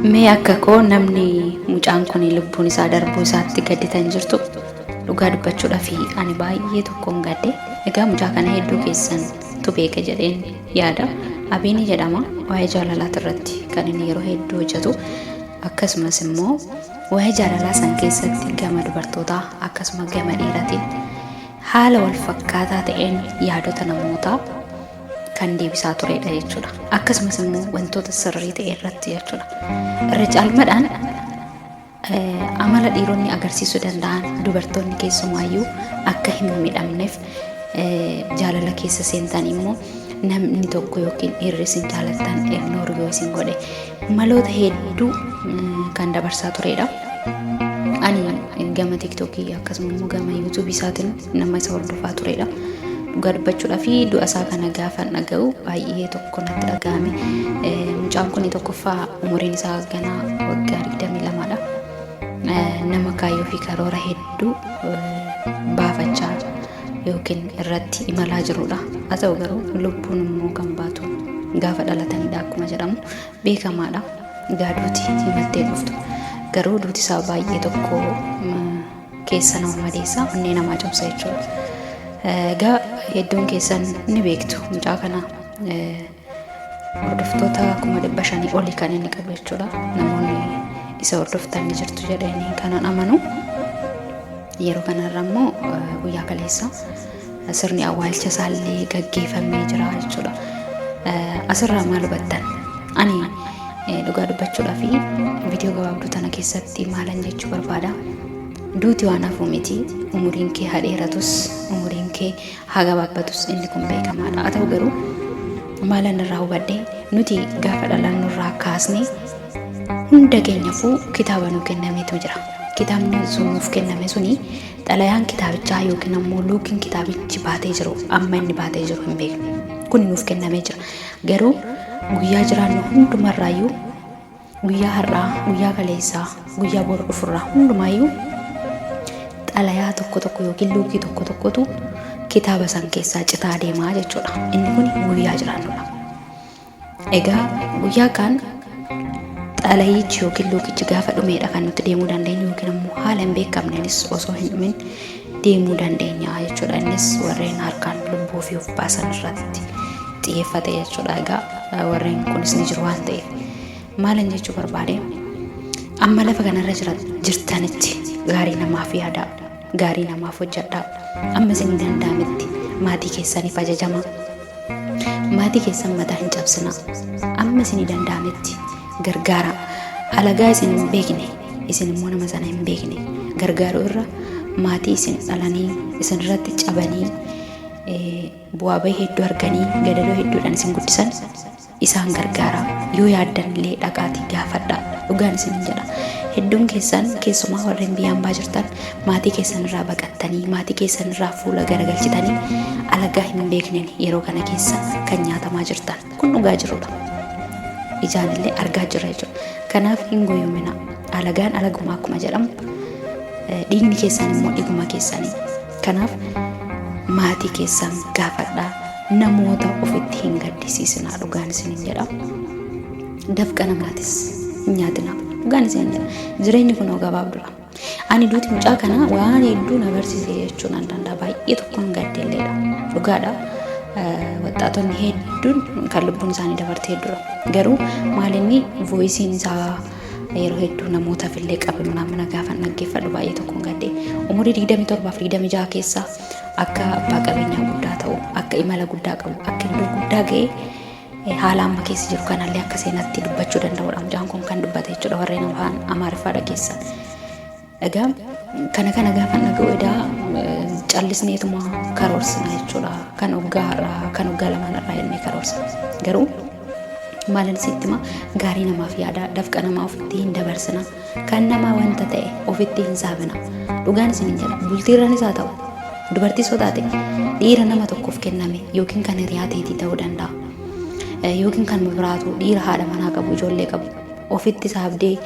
Mee akka koo namni mucaan kun lubbuun isaa darbuu isaatti gadditan jirtu? Dhugaa dubbachuudhaaf ani baay'ee tokkoon gadde. Egaa mucaa kana hedduu keessantu beeka jedheen yaada. Abiini jedhama. Waa'ee jaalalaati irratti kan inni yeroo hedduu hojjetu. Akkasumas immoo waa'ee jaalalaa san keessatti gama dubartootaa akkasuma gama dhiiratiin haala wal fakkaataa ta'een yaadota namootaa kan deebisaa turedha jechuudha. Akkasumas immoo wantoota sirrii ta'e irratti jechuudha. Irra caalmadhaan amala dhiironni agarsiisuu danda'an dubartoonni keessumaayyuu akka hin miidhamneef, jaalala keessa seentan immoo namni tokko yookiin dhiirri isin jaalattan ignore yoo isin godhe maloota hedduu kan dabarsaa turedha. Ani gama TikTokii akkasuma immoo gama YouTubeii isaatiin nama isa hordofaa turedha. Dhugaa dubbachuudhaa fi du'a isaa kana gaafa dhaga'u baay'ee tokko natti dhaga'ame. Mucaan kun tokkoffaa umuriin isaa ganaa waggaa 22dha. Nama kaayyoo fi karoora hedduu baafachaa yookiin irratti imalaa jirudha. Haa ta'u garuu lubbuun immoo kan baatu gaafa dhalatanidha akkuma jedhamu beekamaadha. Egaa duuti himattee dhuftu. Garuu duuti isaa baay'ee tokko keessa nama madeessa, onnee namaa cabsa jechuudha. Egaa hedduun keessan ni beektu mucaa kana, hordoftoota 500,000 oli kan inni qabu jechuudha. Namoonni isa hordoftan ni jirtu jedhanii kanan amanu. Yeroo kanarra immoo guyyaa kaleessa sirni awwaalcha isaallee gaggeeffamee jira jechuudha. Asirraa maal hubattan? Ani dhugaa dubbachuudhaa fi viidiyoo gabaabduu tana keessatti maalan jechuu barbaada? Duuti waan hafu miti. Umuriin kee haa dheeratus, umuriin kee haa gabaabbatus, inni kun beekamaadha. Haa ta'u garuu maalan irraa hubadhe? Nuti gaafa dhalannu irraa kaasne hunda keenyafuu kitaaba nu kennametu jira. Kitaabni sun nuuf kenname suni xalayaan kitaabichaa yookiin ammoo luukiin kitaabichi baatee jiru amma inni baatee jiru hin beeknu. Kun nuuf kennamee jira. Garuu guyyaa jiraannu hundumarraayyuu, guyyaa har'aa, guyyaa kaleessaa, guyyaa boru dhufurraa hundumaayyuu xalayaa tokko tokko yookiin luukii tokko tokkotu kitaaba san keessaa citaa deemaa jechuudha. Inni kun guyyaa jiraannudha. Egaa guyyaa kaan xalayichi yookiin luukichi gaafa dhumeedha kan nuti deemuu dandeenyu, yookiin ammoo haala hin beekamneenis osoo hin dhumin deemuu dandeenya jechuudha. Innis warreen harkaan lubbuu ofii of baasan irratti xiyyeeffate jechuudha. Egaa warreen kunis ni jiru waan ta'eef maalan jechuu barbaade? Amma lafa kanarra jirtanitti gaarii namaaf yaadaa, gaarii namaaf hojjedhaa. Amma isin danda'ametti maatii keessaniif ajajamaa. Maatii keessan mataa hin cabsinaa. Amma isin danda'ametti gargaara. Alagaa isin hin beekne, isin immoo nama sana hin beekne gargaaruu irra maatii isin dhalanii, isin irratti cabanii, bu'aa bahii hedduu arganii, gadadoo hedduudhaan isin guddisan isaan gargaara. Yoo yaaddan illee dhaqaatii gaafadha. Dhugaan isin jedha. Hedduun keessan, keessumaa warreen biyya hambaa jirtan, maatii keessan irraa baqattanii, maatii keessan irraa fuula garagalchitanii alagaa hin beekneen yeroo kana keessa kan nyaatamaa jirtan. Kun dhugaa jirudha. Ijaan illee argaa jirra jechuudha. Kanaaf hin goyyomina. Alagaan alaguma akkuma jedhamu, dhiigni keessan immoo dhiiguma keessanii. Kanaaf maatii keessan gaafadhaa. Namoota ofitti hin gaddisiisinaa, dhugaan isiniin jedha. Dafqa namaatis hin nyaatinaa. Dhugaan isiniin jedha. Jireenyi kun gabaabduudha. Ani duuti mucaa kana waan hedduu na barsiise jechuun nan danda'a. Baay'ee tokkoon gaddeelleedha. Dhugaadha. Waxxaatonni hedduun kan lubbuun isaanii dabarte hedduudha. Garuu maalinni voiceiin isaa yeroo hedduu namootaaf illee qabe mana gaafa dhaggeeffadhu baay'ee tokkoon gaddee. Umurii 27 fi 26 keessa akka abbaa qabeenyaa guddaa ta'u, akka imala guddaa qabu, akka iddoo guddaa ga'e, haala amma keessa jiru kanallee akka seenaatti dubbachuu danda'udha. Mucaan kun kan dubbate jechuudha warreen afaan Amaariffaa dhageessan. Egaa kana kana gaafa dhaga'u edaa callisneetuma karoorsina jechuudha. Kan waggaa har'aa, kan waggaa lamaan irraa jennee karoorsina. Garuu maalin sitti hima? Gaarii namaaf yaada, dafqa namaa ofitti hin dabarsina. Kan namaa wanta ta'e ofitti hin saabina. Dhugaan isin hin jedha. Bultiirranis haa ta'u, dubartii soo taate dhiira nama tokkoof kenname yookiin kan hiriyaa teetii ta'uu danda'a. Yookiin kan biraatu dhiira haadha manaa qabu, ijoollee qabu ofitti saabdee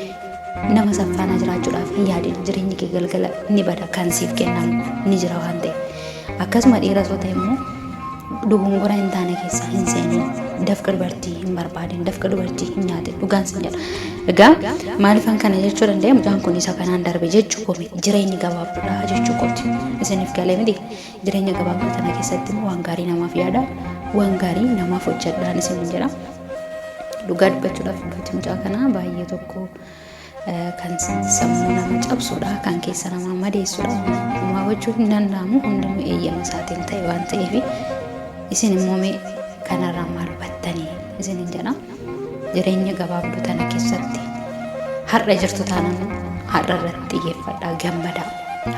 nama saffaanaa jiraachuudhaaf hin yaadin. Jireenyi kee galgala ni bada, kan siif kennamu ni jira waan ta'eef. Akkasuma dhiira soo ta'e immoo dogongora hin taane keessa hin seenin. Dafqa dubartii hin barbaadin, dafqa dubartii hin nyaatin, dhugaan sin jedha. Egaa maaliifan kana jechuu danda'e mucaan kun isa kanaan darbe jechuu koo miti. Jireenyi gabaabduudha jechuu kooti. Isiniif galee miti. Jireenya gabaabduu tana keessatti immoo waan gaarii namaaf yaada, waan gaarii namaaf hojjedhaan isinin jedha. Dhugaa dubbachuudhaaf duuti mucaa kanaa baay'ee tokko kan sammuu nama cabsuudha, kan keessa namaa madeessuudha. Homaa gochuun hin danda'amu, hundinuu eeyyama isaatiin ta'e waan ta'eef isin immoo mee kanarraa maal hubattanii isinin jedha. Jireenya gabaabduu tana keessatti har'a jirtu taanaan har'a irratti xiyyeeffadhaa gammadaa.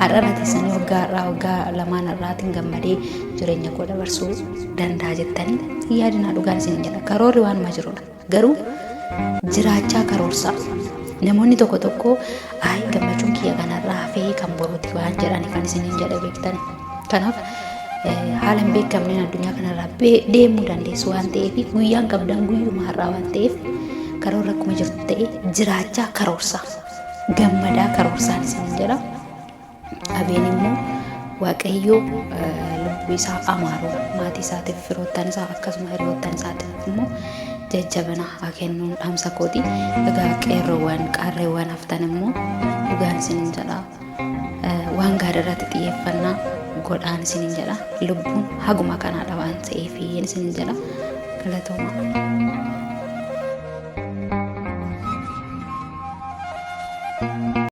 Har'a irra teessanii waggaa har'aa waggaa lamaan har'aatiin gammadee jireenya koo dabarsuu danda'a jettanii hin yaadinaa dhugaan isin jedha. Karoorri waanuma jirudha. Garuu jiraachaa karoorsaa. Namoonni tokko tokko ayi gammachuun kiyya kanarraa hafee kan boruuti waan jedhani kan isiniin jedhe beektani. Kanaaf haala hin beekamneen addunyaa kanarraa deemuu dandeessu waan ta'eef guyyaan qabdan guyyuma har'aa waan ta'eef karoorri akkuma jirtu ta'e jiraachaa karoorsaa. Gammadaa karoorsaan isiniin jedha. Abeen immoo Waaqayyo lubbuu isaa amaaru maatii isaatiif firoottan isaa akkasuma hiriyoottan isaatiif immoo jajjabina haa kennuun dhaamsa kooti. Egaa qeerroowwan qaarreewwan haftan immoo dhugaan isiniin jedha. Waan gaarii irratti xiyyeeffannaa godhaan isiniin jedha. Lubbuun haguma kanaadha waan ta'eef isiniin jedha. Galatoomaa.